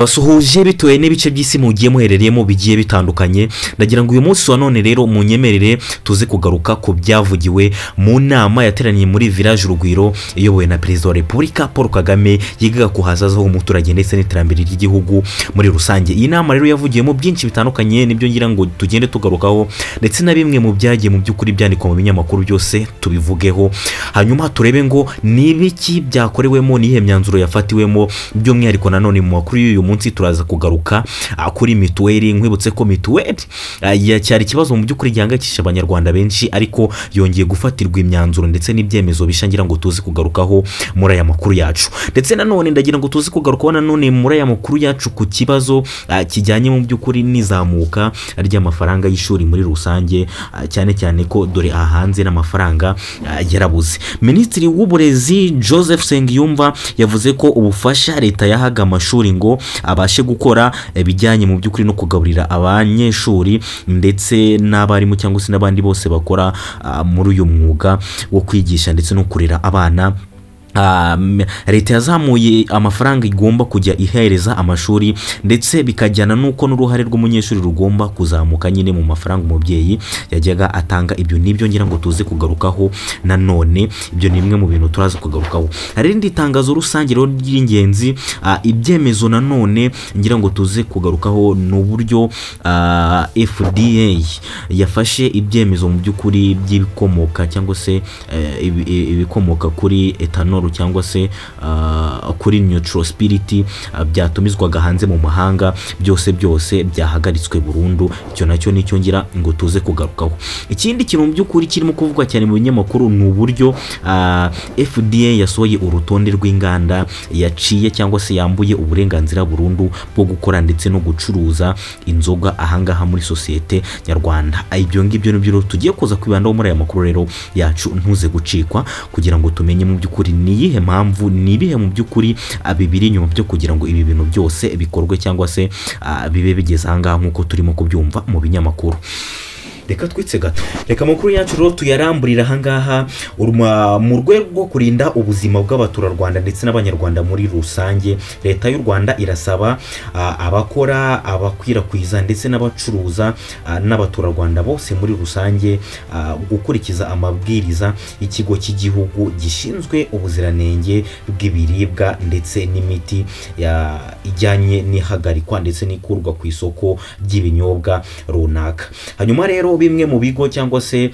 Basuhuje bitewe n'ibice by'isi mugiye muherereyemo bigiye bitandukanye. Ndagira ngo uyu munsi wa none rero munyemerere tuze kugaruka ku byavugiwe mu nama yateraniye muri Village Urugwiro, iyobowe na Perezida wa Repubulika Paul Kagame, yigaga ku hazaza h'umuturage ndetse n'iterambere ry'igihugu muri rusange. Iyi nama rero yavugiyemo byinshi bitandukanye, nibyo ngira ngo tugende tugarukaho, ndetse na bimwe mu byagiye mu by'ukuri byandikwa mu binyamakuru byose tubivugeho, hanyuma turebe ngo ni ibiki byakorewemo, ni iyihe myanzuro yafatiwemo. By'umwihariko nanone mu makuru y'uyu munsi turaza kugaruka kuri mituweli. Nkwibutse ko mituweli cyari ikibazo mu by'ukuri gihangayikishije Abanyarwanda benshi, ariko yongeye gufatirwa imyanzuro ndetse n'ibyemezo bishya ngira ngo tuze kugarukaho muri aya makuru yacu. Ndetse nanone ndagira ngo tuze kugarukaho nanone muri aya makuru yacu ku kibazo kijyanye mu by'ukuri n'izamuka ry'amafaranga y'ishuri muri rusange, cyane cyane ko dore aha hanze n'amafaranga yarabuze. Minisitiri w'Uburezi Joseph Nsengiyumva yavuze ko ubufasha leta yahaga amashuri ngo abashe gukora ibijyanye mu by'ukuri no kugaburira abanyeshuri ndetse n'abarimu cyangwa se n'abandi bose bakora muri uyu mwuga wo kwigisha ndetse no kurera abana, leta yazamuye amafaranga igomba kujya ihereza amashuri, ndetse bikajyana n'uko n'uruhare rw'umunyeshuri rugomba kuzamuka nyine mu mafaranga umubyeyi yajyaga atanga. Ibyo nibyo ngira ngo tuze kugarukaho nanone, ibyo ni bimwe mu bintu turaza kugarukaho. Hari irindi tangazo rusange rero ry'ingenzi, ibyemezo nanone ngira ngo tuze kugarukaho ni uburyo FDA yafashe ibyemezo mu by'ukuri by'ibikomoka cyangwa se ibikomoka kuri ethanol cyangwa se kuri neutral spirit byatumizwaga hanze mu mahanga, byose byose byahagaritswe burundu. Icyo nacyo nicyo ngira ngo tuze kugarukaho. Ikindi kintu mu by'ukuri kirimo kuvugwa cyane mu binyamakuru ni uburyo FDA yasohoye urutonde rw'inganda yaciye cyangwa se yambuye uburenganzira burundu bwo gukora ndetse no gucuruza inzoga ahangaha muri sosiyete nyarwanda. Ibyo ngibyo nibyo rero tugiye kuza kwibandaho muri aya makuru rero yacu. Ntuze gucikwa kugira ngo tumenye mu by'ukuri ni iyihe mpamvu, ni ibihe mu by'ukuri bibiri inyuma byo kugira ngo ibi bintu byose bikorwe cyangwa se bibe bigeze ahangaha nk'uko turimo kubyumva mu binyamakuru. Reka twitse gato, reka amakuru yacu rero tuyaramburira ahangaha. Mu rwego rwo kurinda ubuzima bw'abaturarwanda ndetse n'Abanyarwanda muri rusange, Leta y'u Rwanda irasaba abakora, abakwirakwiza ndetse n'abacuruza n'abaturarwanda bose muri rusange gukurikiza amabwiriza y'Ikigo cy'Igihugu gishinzwe Ubuziranenge bw'Ibiribwa ndetse n'Imiti ijyanye n'ihagarikwa ndetse n'ikurwa ku isoko ry'ibinyobwa runaka. Hanyuma rero bimwe mu bigo cyangwa se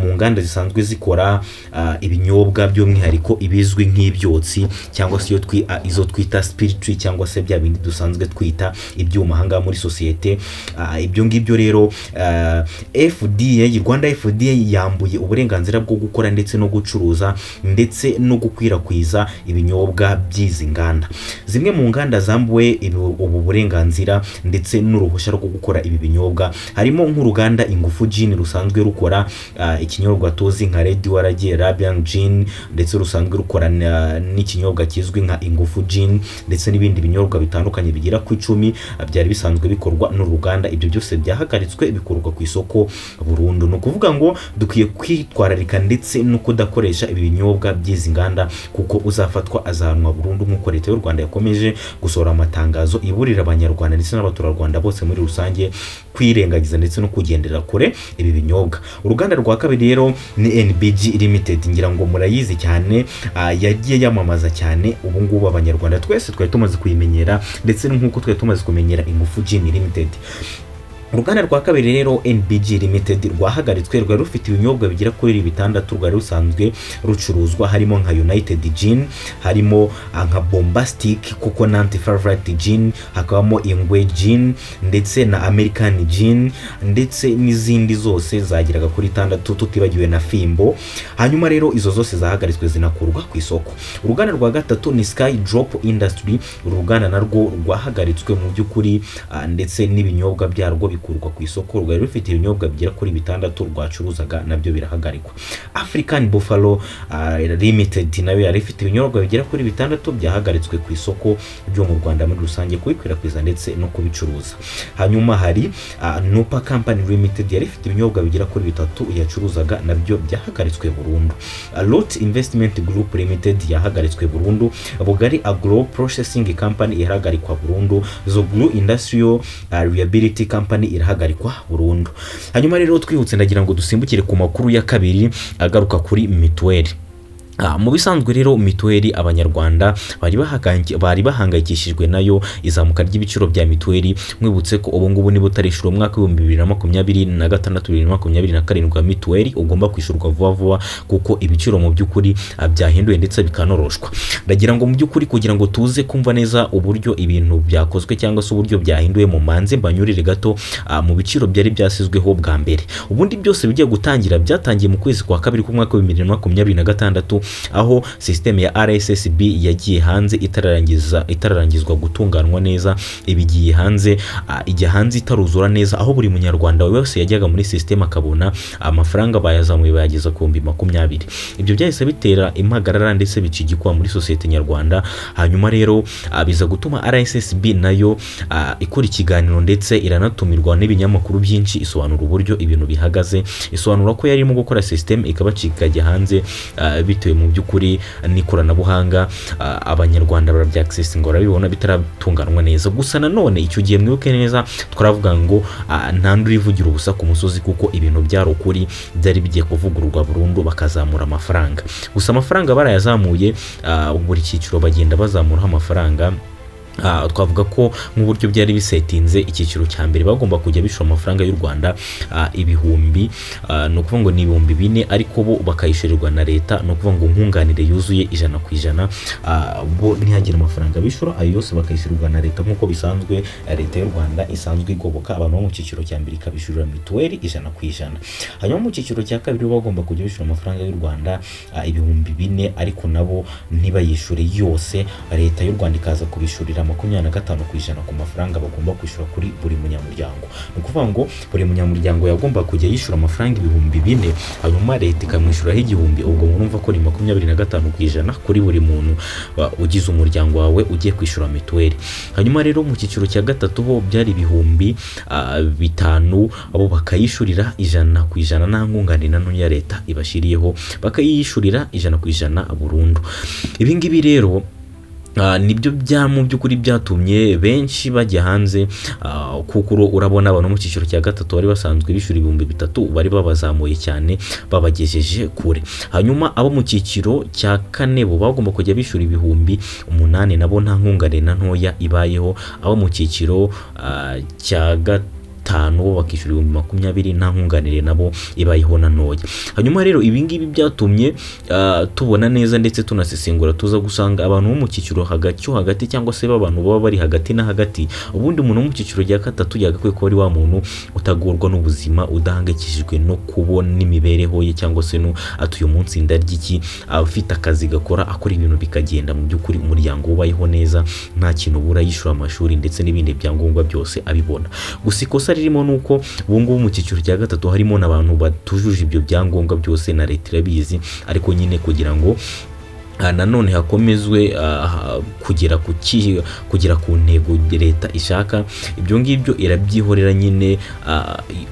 mu nganda zisanzwe zikora ibinyobwa, by'umwihariko ibizwi nk'ibyotsi cyangwa se izo twita spirit cyangwa se bya bindi dusanzwe twita ibyuma ahangaha muri sosiyete, ibyo ngibyo rero FDA, Rwanda FDA yambuye uburenganzira bwo gukora ndetse no gucuruza ndetse no gukwirakwiza ibinyobwa by'izi nganda. Zimwe mu nganda zambuwe ubu burenganzira ndetse n'uruhushya rwo gukora ibi binyobwa harimo nk'uruganda Ingufu Gin rusanzwe rukora ikinyobwa tuzi nka Red Warage Arabian Gin, ndetse rusanzwe rukora n'ikinyobwa kizwi nka Ingufu Gin, ndetse n'ibindi binyobwa bitandukanye bigera ku 10 byari bisanzwe bikorwa n'uruganda. Ibyo byose byahagaritswe, bikurwa ku isoko burundu. Ni ukuvuga ngo dukwiye kwitwararika ndetse no kudakoresha ibi binyobwa by'izi nganda, kuko uzafatwa azahanwa burundu, nk'uko Leta y'u Rwanda yakomeje gusohora amatangazo iburira Abanyarwanda ndetse n'abaturarwanda bose muri rusange kwirengagiza ndetse no kugendera kure ibi binyobwa. Uruganda rwa kabiri rero ni NBG Limited, ngira ngo murayizi cyane, yagiye yamamaza cyane. Ubu ngubu Abanyarwanda twese twari tumaze kuyimenyera, ndetse nk'uko twari tumaze kumenyera Ingufu Gin Limited. Uruganda rwa kabiri rero, NBG Limited, rwahagaritswe. Rwari rufite ibinyobwa bigera kuri bitandatu rwari rusanzwe rucuruzwa, harimo nka United Gin, harimo nka Bombastic Coconut Favorite Gin, hakabamo Ingwe Gin ndetse na American Gin, ndetse n'izindi zose zageraga kuri itandatu, tutibagiwe na Fimbo. Hanyuma rero izo zose zahagaritswe zinakurwa ku isoko. Uruganda rwa gatatu ni Sky Drop Industry. Uru ruganda narwo rwahagaritswe mu by'ukuri, ndetse n'ibinyobwa byarwo bikurwa ku isoko. bikurwa ku isoko. Rwari rufite ibinyobwa bigera kuri bitandatu rwacuruzaga, nabyo birahagarikwa. African Buffalo Limited nayo yari ifite ibinyobwa bigera kuri bitandatu byahagaritswe ku isoko ryo mu Rwanda muri rusange, kubikwirakwiza ndetse no kubicuruza. Hanyuma hari Nupa Company Limited yari ifite ibinyobwa bigera kuri bitatu yacuruzaga, nabyo byahagaritswe burundu. Lot Investment Group Limited yahagaritswe burundu. Bugari Agro Processing Company irahagarikwa burundu. Zoglu Industrial Reliability Company irahagarikwa burundu. Hanyuma rero twihutse, ndagira ngo dusimbukire ku makuru ya kabiri agaruka kuri mituweli. Mu bisanzwe rero mituweli Abanyarwanda bari bahangayikishijwe nayo, izamuka ry'ibiciro bya mituweli. Mwibutse ko ubu ngubu niba utarishyura umwaka w'2026, 2027 wa mituweli, ugomba kwishyurwa vuba vuba, kuko ibiciro mu by'ukuri byahinduwe ndetse bikanoroshwa. Ndagira ngo mu by'ukuri, kugira ngo tuze kumva neza uburyo ibintu byakozwe cyangwa se uburyo byahinduwe, mu manze mbanyurire gato mu biciro byari byasizweho bwa mbere. Ubundi byose bigiye gutangira, byatangiye mu kwezi kwa kabiri k'umwaka wa 2026, aho sisiteme ya RSSB yagiye hanze itararangizwa gutunganywa neza. Ibigiye hanze, ijya hanze itaruzura neza, aho buri Munyarwanda wese yajyaga muri sisiteme akabona amafaranga bayazamuye, bayageza ku 20,000. Ibyo byahise bitera impagarara ndetse bica igikuba muri sosiyete nyarwanda. Hanyuma rero biza gutuma RSSB nayo ikora ikiganiro, ndetse iranatumirwa n'ibinyamakuru byinshi, isobanura uburyo ibintu bihagaze, isobanura ko yarimo gukora sisiteme ikabacika ikajya hanze bitewe mu by'ukuri n'ikoranabuhanga, Abanyarwanda barabyakisesinga, barabibona bitaratunganywa neza. Gusa nanone icyo gihe mwibuke neza twaravuga ngo nta urivugira ubusa ku musozi, kuko ibintu byari ukuri, byari bigiye kuvugururwa burundu bakazamura amafaranga. Gusa amafaranga barayazamuye, buri cyiciro bagenda bazamuraho amafaranga. Twavuga ko nk'uburyo byari bisetinze, icyiciro cya mbere bagomba kujya bishyura amafaranga y'u Rwanda ibihumbi, ni ukuvuga ngo ni 4000, ariko bo bakayishyurirwa na leta, ni ukuvuga ngo nkunganire yuzuye 100%, bo ntihagire amafaranga bishyura, ayo yose bakayishyurirwa na leta nk'uko bisanzwe. Leta y'u Rwanda isanzwe igoboka abantu bo mu cyiciro cya mbere, ikabishyurira mituweli 100%. Hanyuma mu cyiciro cya kabiri bo bagomba kujya bishyura amafaranga y'u Rwanda 4000, ariko nabo ntibayishyure yose, leta y'u Rwanda ikaza kubishyurira 25% ku mafaranga bagomba kwishyura kuri buri munyamuryango. Ni ukuvuga ngo buri munyamuryango yagomba kujya yishyura amafaranga 4000, hanyuma leta ikamwishyuraho 1000. Ubwo murumva ko ni 25% kuri buri muntu ugize umuryango wawe ugiye kwishyura mituweli. Hanyuma rero mu cyiciro cya gatatu ho byari 5000, abo bakayishyurira 100% nta nkunganire na ntoya leta ibashyiriyeho, bakayishyurira 100% burundu. Ibi ngibi rero nibyo bya mu by'ukuri byatumye benshi bajya hanze, kuko urabona abantu mu cyiciro cya gatatu bari basanzwe bishyura 3000, bari babazamuye cyane, babagejeje kure. Hanyuma abo mu cyiciro cya kane bo bagomba kujya bishyura 8000, nabo nta nkunganire na ntoya ibayeho. Abo mu cyiciro cya gatanu bo bakishyura 20,000, nta nkunganire nabo ibayeho na ntoya. Hanyuma rero ibi ngibi byatumye tubona neza ndetse tunasesengura, tuza gusanga abantu bo mu cyiciro hagati cyo hagati, cyangwa se b'abantu baba bari hagati na hagati. Ubundi umuntu wo mu cyiciro cya gatatu yagakwiye kuba ari wa muntu utagorwa n'ubuzima, udahangayikishijwe no kubona imibereho ye, cyangwa se no ati uyu munsi ndarya iki, afite akazi gakora, akora ibintu bikagenda, mu by'ukuri umuryango ubayeho neza, nta kintu ubura, yishyura amashuri ndetse n'ibindi byangombwa byose abibona. Gusa ikosa ririmo ni uko ubu ngubu mu cyiciro cya gatatu harimo n'abantu batujuje ibyo byangombwa byose, na leta irabizi, ariko nyine kugira ngo nanone hakomezwe kugera ku ntego leta ishaka, ibyo ngibyo irabyihorera nyine,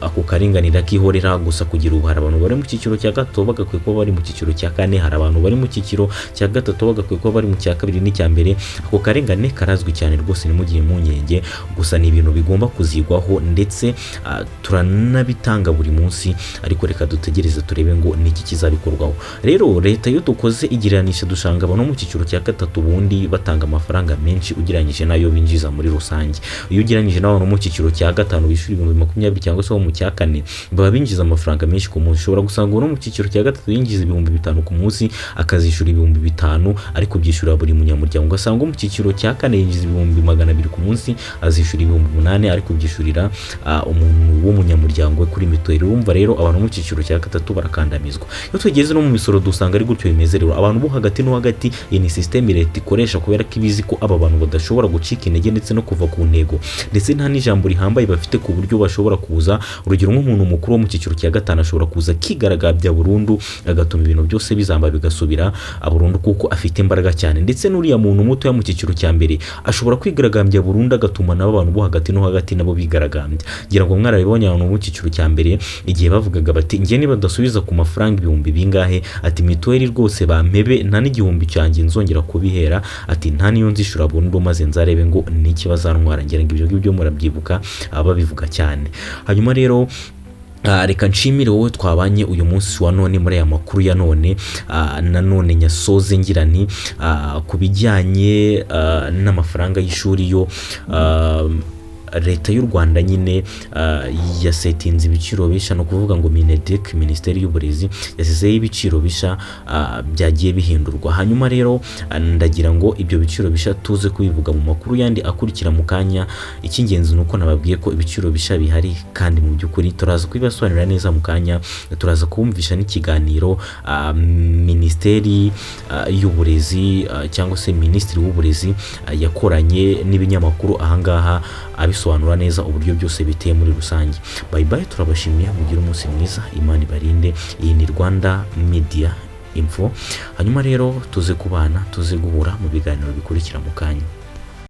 ako karinganire akihorera. Gusa kugira ubu hari abantu bari mu cyiciro cya gatatu bagakwiye kuba bari mu cyiciro cya kane, hari abantu bari mu cyiciro cya gatatu bagakwiye kuba bari mu cya kabiri n'icya mbere. Ako karengane karazwi cyane rwose, ntimugire impungenge. Gusa ni ibintu bigomba kuzigwaho, ndetse turanabitanga buri munsi, ariko reka dutegereze turebe ngo ni iki kizabikorwaho. Rero leta, iyo dukoze igereranisha, dusanga abantu mu cyiciro cya gatatu ubundi batanga amafaranga menshi ugereranyije n'ayo binjiza muri rusange. Iyo ugereranyije n'abantu mu cyiciro cya gatanu bishyura 20,000, cyangwa se bo mu cya kane, baba binjiza amafaranga menshi ku munsi. Ushobora gusanga uwo mu cyiciro cya gatatu yinjiza 5000 ku munsi, akazishyura 5000, ariko byishyura buri munyamuryango. Ugasanga uwo mu cyiciro cya kane yinjiza 200,000 ku munsi, azishyura 8000, ariko byishyurira umuntu w'umunyamuryango we kuri mituweli. Urumva rero abantu mu cyiciro cya gatatu barakandamizwa. Iyo tugeze no mu misoro dusanga ari gutyo bimeze. Rero abantu bo hagati no no hagati. Iyi ni système leta ikoresha kubera ko ibizi ko aba bantu badashobora gucika intege ndetse no kuva ku ntego, ndetse nta n'ijambo rihambaye bafite ku buryo bashobora kuza. Urugero, nk'umuntu mukuru wo mu cyiciro cya gatanu ashobora kuza akigaragambya burundu, agatuma ibintu byose bizamba bigasubira burundu, kuko afite imbaraga cyane. Ndetse n'uriya muntu mutoya mu cyiciro cya mbere ashobora kwigaragambya burundu, agatuma nabo abantu bo hagati no hagati nabo bigaragambya. Ngira ngo mwarabibonye, abantu mu cyiciro cya mbere igihe bavugaga bati: "Njye nibadasubiza ku mafaranga ibihumbi bingahe," ati, "mituweli rwose bampebe, nta n'igihumbi cyanjye nzongera kubihera," ati, "nta niyo nzishura burundu, maze nzarebe ngo niki bazantwara." Ngira ngo ibyo ngibyo murabyibuka babivuga cyane. Hanyuma rero reka nshimire wowe twabanye uyu munsi wa none muri aya makuru ya none. Nanone nyasoze ngira nti ku bijyanye n'amafaranga y'ishuri yo, Leta y'u Rwanda nyine yasetinze ibiciro bishya. Ni ukuvuga ngo MINEDUC, Minisiteri y'Uburezi, yasizeho ibiciro bishya byagiye bihindurwa. Hanyuma rero ndagira ngo ibyo biciro bishya tuze kubivuga mu makuru yandi akurikira mu kanya. Icy'ingenzi ni uko nababwiye ko ibiciro bishya bihari, kandi mu by'ukuri turaza kubibasobanurira neza mu kanya. Turaza kubumvisha n'ikiganiro Minisiteri y'Uburezi cyangwa se Minisitiri w'Uburezi yakoranye n'ibinyamakuru ahangaha, abisobanura neza uburyo byose biteye muri rusange. Bye bye, turabashimiye, mugire umunsi mwiza, Imana ibarinde. Iyi ni Rwanda Media Info. Hanyuma rero tuze kubana, tuze guhura mu biganiro bikurikira mu kanya.